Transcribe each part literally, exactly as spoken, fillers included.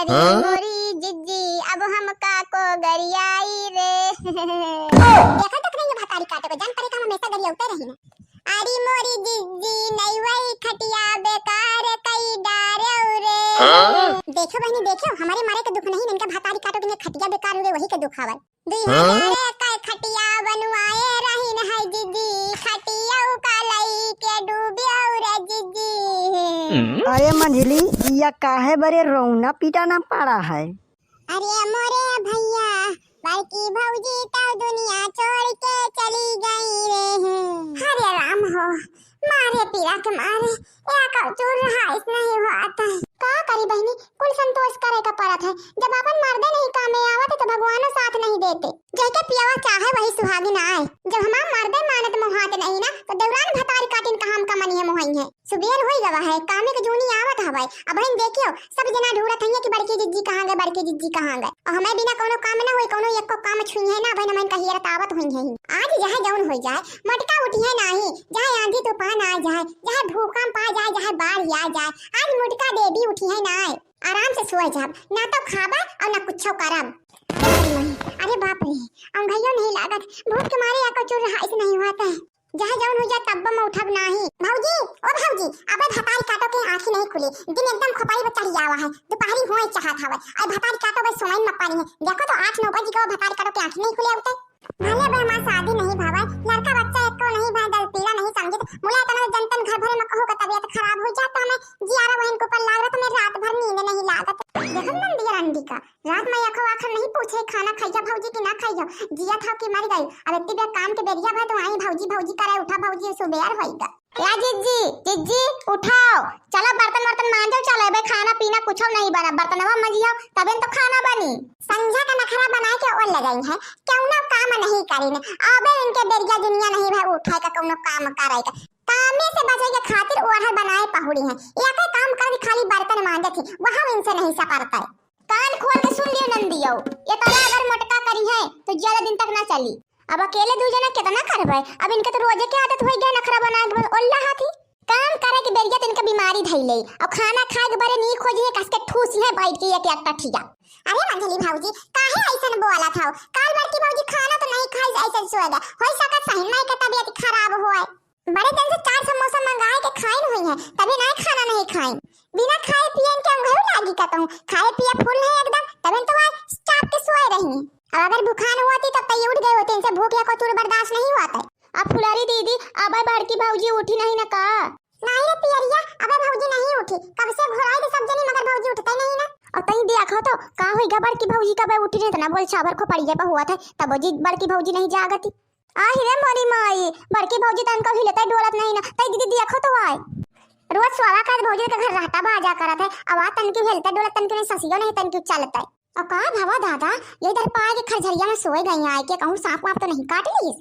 अरे हाँ? मोरी जिज्जी, अब हमका को गरियाई रे। देखा तक नहीं है भतारी काटो को, जान परे का हम हमेशा गरियाउते रही ना। अरे मोरी जिज्जी, नई वही खटिया बेकार कई डारेउ रे। हाँ? देखो बहिनी, देखो, हमरे मारे के दुख नहीं, इनका भतारी काटो के खटिया बेकार हुए, वही के दुख हवे। दुई हाँ? हजार का खटिया बनवाए रहिन है जिज्जी, खटिया का लई के डूबे रे जिज्जी। अरे मंझली, इया काहे बरे रोना पीटा ना पड़ा है? अरे मोरे भैया, बड़की भौजी तो दुनिया छोड़ के चली गई रे। हरे राम हो, मारे पीरा के मारे, या का चूर रहा, इसने ही हुआ था। का करी बहिनी, कुल संतोष करे का पड़त है। जब अपन मर्दे नहीं कामे आवत है तो भगवानो साथ नहीं देते। जैके पियावा चाहे वही सुहागिन आए। जब हमार मर्दे मानत मोहात नहीं ना, तो देवरान भतारी काटिन कहाँ हमका मनिहे मोहाई है। सुबेर होई गवा है, कामे के जूनी आवत हवै। अबहिन देखियो, सब जना ढूंढत हइये कि बड़की जिज्जी कहाँ गए, बड़की जिज्जी कहाँ गए। और हमें बिना कौनो काम ना होई, कौनो एको काम छुई है ना, अबहिन हमें कहियरत आवत हुई है। आज चाहे जौन होई जाए, मोटका उठिहे नाही, चाहे आंधी तूफान आ जाए, चाहे भूकंप आ जाए, चाहे बाढ़ आ जाए, आज मोटका देवी उठिहे नाही। आराम से सोए जाब, ना तो खाबा और ना कुछो करब। अरे बाप रे, अंगैयो नहीं लागत, भूख के मारे या कचूर रहा, ऐसे नहीं हुआ था। जहाँ जौन हो जा, तब मैं उठब नाही। भौजी, ओ भौजी, अबे भतारी काटो के आँखी नहीं खुली, दिन एकदम खोपड़ी पर चढ़ी आवा है, दोपहरी होए चाहत हवे, और भतारी काटो बस सोइन में पानी है। देखो तो आठ नौ बज गए, भतारी काटो के आँखी नहीं खुले उठे। भले बे हमार शादी नहीं भावे, लड़का बच्चा एको नहीं भाई, दल पीला नहीं समझित, मुला इतना जनतन घर भरे में कहू का तबीयत खराब हो जाता, हमें जियारा बहन के ऊपर लाग रहा, तो मैं रात भर नींद नहीं लागत। देखो नंदी रंडी का, रात में आखो आखर नहीं पूछे, खाना खाइया भौजी कि ना खाइया, जिया था कि मर गई। अब इतनी बेर काम के बेरिया भा तो आई भौजी भौजी करे, उठा भौजी सुबेर होइगा। या जिज्जी, जिज्जी, उठाओ, चलो बर्तन वर्तन मांजो, चलो अबे खाना पीना कुछो नहीं बना, बर्तनवा मंजियो तबे न तो खाना बनी। संझा का नखरा बनाए के ओर ले गई है, कौनो काम नहीं करीन, अबे इनके बेरिया दुनिया नहीं भाई उठाए का कौनो काम करे का, कामे से बचे के खातिर ओढ़े बनाए पहुड़ी है, या कोई काम कर खाली बर्तन मांजत ही, वहाँ इनसे नहीं सपरता है। कान खोल के सुन लियो नंदियो, ये तरह अगर मोटका करी है तो ज्यादा दिन तक ना चली। अब अकेले दू जना कितना करबे, अब इनके तो रोजे के आदत होई गए नखरा बनाए के बस ओल्ला हाथी। काम करे के बेरिया तो इनके बीमारी धइले, और खाना खाए के बरे नी खोजी है, कस के ठूसी है बैठ के एक एक टठिया। अरे मंझली भौजी, काहे ऐसन बोला था? काल बड़की भौजी खाना तो नहीं खाई, ऐसन सोएगा, हो सकत सही माई के तबीयत खराब होए। बड़े दिन से चार समोसा मंगाए के खाइन हुई है, तभी ना खाना नहीं खाइन। बिना खाए पिए इनके अंगरू लागी का कहूँ, खाए पिए फुल है एकदम, तभी तो आज चाप के सोए रही। अब अगर भुखान होती तब तो ये उठ गए होते, इनसे भूख या कचूर बर्दाश्त नहीं हुआ था। अब फुलरी दीदी, अब बड़की भौजी उठी नहीं ना का? नहीं रे पियरिया, अब भौजी नहीं उठी, कब से घोराई थे सब जनी मगर भौजी उठते नहीं ना। और तई देखो तो का होइगा बड़की भौजी का बे उठी नहीं, इतना बोल छाबर खोपड़िए पर हुआ था, तब जी बड़की भौजी नहीं जागती। आहि रे मोरी माई, बड़की भौजी तनको हिलते डोलत नहीं ना। तई दीदी देखो तो आए। रोज सोवा का भौजी के घर रहता बाजा करत है। अब आ तनकी हिलते डोलत तनकी नहीं ससियो नहीं तनकी चलते। और का भवा दादा, ये इधर पाए के खरझरिया में सोए गई आए के कहूँ सांप वाप तो नहीं काट ली?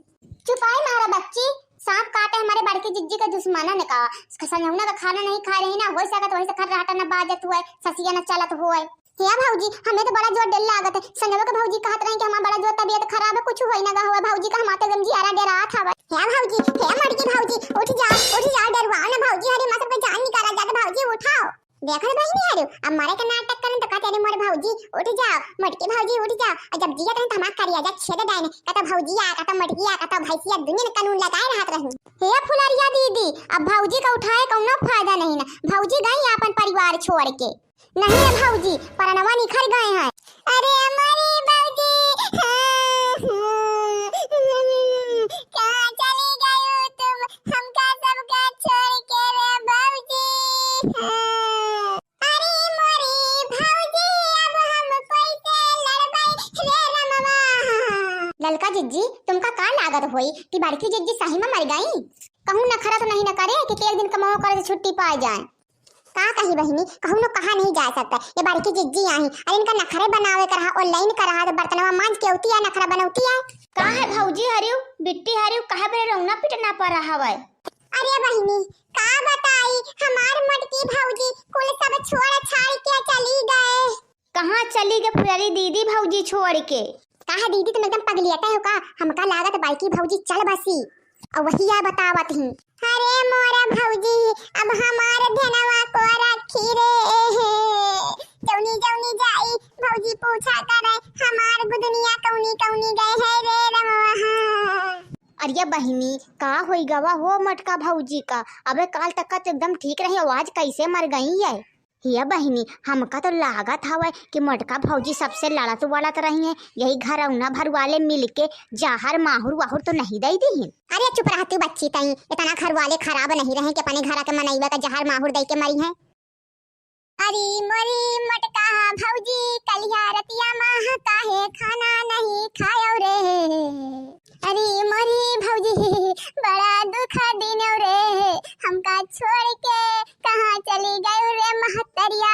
चुपाई मारा बच्ची, सांप काटे हमारे बड़की जिज्जी के दुश्मना ने कहा। संझौना का खाना नहीं खा रही ना, हो सकत वही से खर रहता ना बाजत हुए, ससिया ना चलत हुए। हे भौजी, हमें तो बड़ा जोर डर लागत है। संजवा के भौजी कहत रही कि हमार बड़ा जोर तबीयत खराब है, कुछ होई ना गा हुआ भौजी का, हमार तो एकदम जियारा डेरात हवे। हे भौजी, हे मोटकी भौजी, उठ जाओ, उठ जाओ, डरवाओ ना भौजी, हरी माँ सबके जान निकाला जात, भौजी उठाओ। देखत बहिनी हरी, अब मरे के नाटक करन तो कहते, "अरे मोर भौजी उठ जाओ, मोटकी भौजी उठ जाओ।" और जब जियत रहे तो हमार करिया जा छेद डाइन, कहता, "भौजी आ, कहता, मोटकी आ, कहता, भैंसिया दुनिया में कानून लगाए रहत रही।" हे फुलरिया दीदी, अब भौजी का उठाए कौनो फायदा नहीं ना, भौजी गई आपन परिवार छोड़ के। नहीं रे भौजी, परनवा निखर गए हैं। अरे हमारी भौजी, हाँ, हाँ, कहाँ चली गई हो तुम? हमका सबका छोड़ के रे भौजी, हाँ। अरे मोरी भौजी, अब हम कैसे लड़बै रे रमवा? ललका जिज्जी, तुमका का लागत होई कि बड़की जिज्जी सही में मर गई? कहूँ नखरा तो नहीं न करे कि एक दिन कमाओ करे से छुट्टी पा जाए। का कही बहिनी, कहूँ न कहा नहीं जा सकता। ये बड़की जिज्जी आई, अरे इनका नखरे बनावे का रहा, online का रहा, तो बर्तनवा मांज के उती है, नखरा बनौती है। का है भौजी हरियो, बिट्टी हरियो, काहे बरे रोना पिटना पड़ रहा है? अरे बहिनी, का बताई, हमार मोटकी भौजी कुल सब छोड़ छाड़ के चली गए। कहाँ चली गए फुलरी दीदी भौजी छोड़ के? का है दीदी, तुम एकदम पगलियटा हो का? हमका लागत बड़की भौजी चल बसी। और वही या बतावत ही। अरे मोरा भौजी, अब हमार धनवा को रखी रे। जौनी जौनी जाई भौजी पूछा करे, हमार गुदनिया कौनी कौनी गए है रे रमवा। अरे बहिनी, का होई गवा हो मोटका भौजी का? अबे काल तक का तो एकदम ठीक रही, आवाज कैसे मर गई है? हे बहिनी, हमका तो लागत हवै कि मोटका भौजी सबसे लड़त वड़त रही है, यही घरौना भर वाले मिलके जहर माहुर वाहुर तो नहीं दई दीहिन। अरे चुप रह तू बच्ची, तई इतना घर वाले खराब नहीं रहे कि अपने घर के मनैया का जहर माहुर दई के मरी है। अरे मोरी मोटका भौजी, कलिया रतिया मा काहे खाना नहीं खायो रे? अरे मोरी भौजी, बड़ा दुख दिनो रे, हमका छोड़ के कहाँ चली गयो रे महतरिया।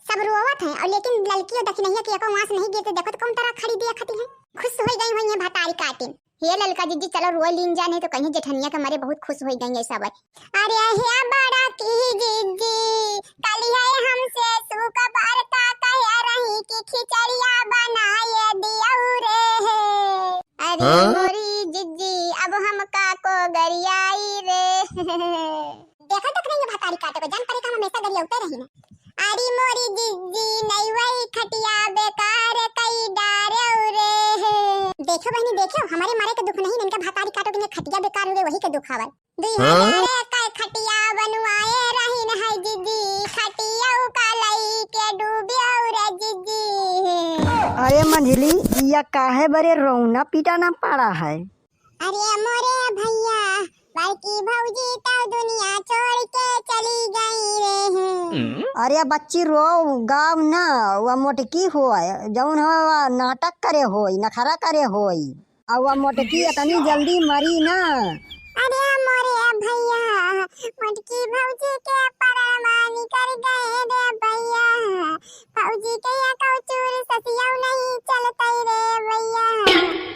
सब रोवत हैं और लेकिन ललकी और दखिनहिया के एको आँस नहीं गिरते। देखो तो कौन तरह खड़ी दिया खती है। खुश हो गई हुई है भतारी काटिन। हे ललका जिज्जी, चलो रोई लीन जा, नहीं तो कहीं जेठनिया के मारे बहुत खुश हो गई है सब। अरे हे बड़ा की जिज्जी, कल है हमसे सुख वार्ता कह रही कि खिचड़िया बनाए दियो रे। अरे हाँ? मोरी जिज्जी, अब हमका को गरियाई रे। देखा तक नहीं है भतारी काटे को, जान पड़े का हम हमेशा गरियाउते रही ना। अरे मोरी जिज्जी, नई वही खटिया बेकार कई डारे रे। देखो बहनी, देखो, हमारे मारे के दुख नहीं, इनका भतारी काटो के खटिया बेकार हो गए, वही के दुख हवा। दुई हाँ? हजार का खटिया बनवाए रहीन है जिज्जी, खटिया का लई के डूबे रे जिज्जी। अरे मंझली, या काहे बरे रोना पीटा ना पड़ा है? अरे मोरे भैया, बड़की भौजी तो दुनिया छोड़ के चली गई रे हैं। अरे बच्ची रो गाव ना, वह मोटकी होय, जौन हो वह नाटक करे होई, नखरा करे होई। अउर वह मोटकी इतनी जल्दी मरी ना। अरे मोरे भैया, मोटकी भौजी के परनमा निकर गए रे भैया। भौजी के या कौचूर ससियौ नहीं चलतै रे भैया।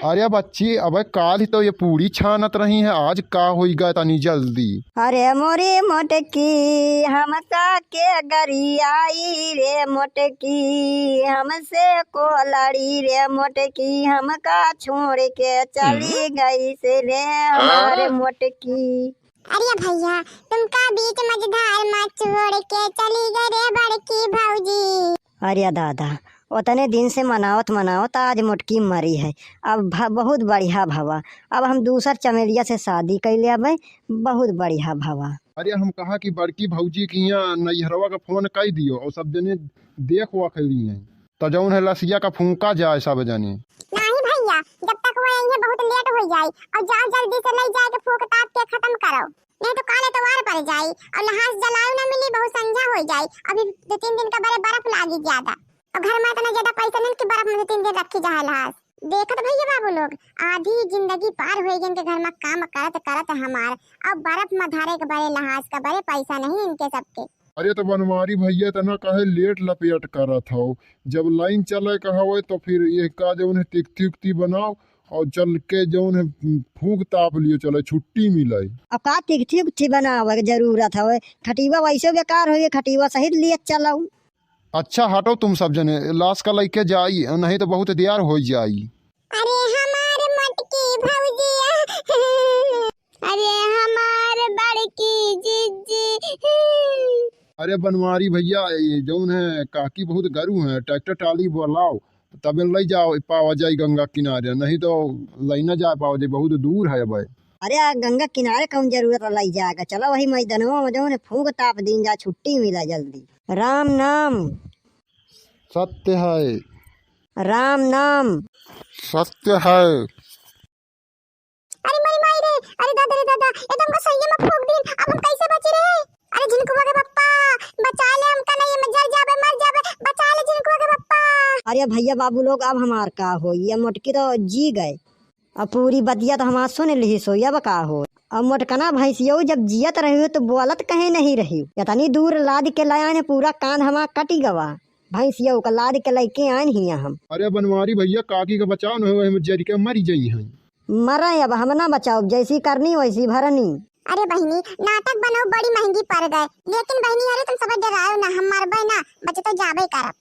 अरे बच्ची, अबे काल ही तो ये पूरी छानत रही है, आज का होई गा इतनी जल्दी? अरे मोरे मोटकी, हमका के गरियाई रे मोटकी, हमसे को लड़ी रे मोटकी, हमका छोड़ के चली गई से रे हमारे मोटकी। अरे भैया, तुमका बीच मझधार मा छोड़ के चली गई रे बड़की भौजी। अरे दादा, उतने दिन से मनावत मनावत आज मोटकी मरी है। अब भ-, बहुत बढ़िया भवा। अब हम दूसर चमेलिया से शादी कइ लेबै, बहुत बढ़िया भवा। अरे हम कहा कि बड़की भौजी के यहाँ नैहरवा का फोन कइ दियो और सब जने देख वख लिहैं, त जौन है लसिया का फूंका जाए सब जने। नहीं भैया, जब तक वो अइहैं बहुत लेट होइ जाई। और जाओ जल्दी से लइ जाए के फूंक ताप के खतम करो, नहीं तो काल एतवार पड़ जाई और लहास जलायो न मिली, बहुत संझा होइ जाई। अभी दो तीन दिन का बरे बर्फ लागी ज्यादा। और घर मा इतना ज्यादा पैसा नहीं कि बर्फ मा दो तीन दिन रखी जाए लहास। देखत भैया बाबू लोग, आधी जिंदगी पार होइ गई इनके घर मा काम करत करत हमार, अब बर्फ मा धरे के बरे लहास का बरे पैसा नहीं इनके सबके। अरे तो बनवारी भैया, इतना काहे लेट लपेट करत हो? जब लाइन चले का हवे तो फिर ये का जौन है तिकती उकती बनाओ और चल के जौन है फूंक ताप लियो, चले छुट्टी मिले। अब का तिकती उकती बनावे के जरूरत हवे? खटिवा वैसे बेकार होइ गए, खटिवा सहित लिए चलो। अच्छा हटो तुम सब जने, लाश का लइके जाई, नहीं तो बहुत देर होइ जाई। अरे हमार मोटकी भौजिया, अरे हमार बड़की जिज्जी। अरे बनवारी भैया, ये जौन है काकी बहुत गरू है, ट्रैक्टर ट्राली बुलाओ, तबे लइ जाओ पावा जाई गंगा किनारे, नहीं तो लइ ना जा पावा जाई, बहुत दूर है अब। अरे आ गंगा किनारे कौन जरूरत है लइ जाएगा, चलो वही मैदानवा मा जौन है फूंक ताप दीन जा, छुट्टी मिला जल्दी। राम नाम। सत्य है। राम नाम। सत्य है। अरे मोरी माई रे, अरे दादा रे दादा, एकदम का सही मा फूंक दीन, अब हम कैसे बचे रे? अरे झिनकुआ के पप्पा, बचा ले हमका, नहीं हम जल जाबे, मर जाबे, बचा ले झिनकुआ के पप्पा। अरे भैया बाबू लोग, अब हमार का होई, ये मोटकी तो जी गए। अब पूरी बतिया तो हमार सुन लिहिस हो, अब का हो? अब मोटकना भैंसियौ जब जियत रही हो तो बोलत कहे नहीं रही हो? इतनी दूर लाद के लाया ने पूरा कान हमार कटी गवा। भैंसियौ का लाद के लइके आइन हिया हम। अरे बनवारी भैया, काकी का बचाओ न हो, हम जरि के मरी जइहैं। मरे अब हम ना बचाओ, जैसी करनी वैसी भरनी। अरे बहिनी, नाटक बनाओ, बड़ी महंगी पड़ गए। लेकिन बहिनी, अरे तुम सब डराओ ना, हम मरबे ना, बचे तो जाबे करब।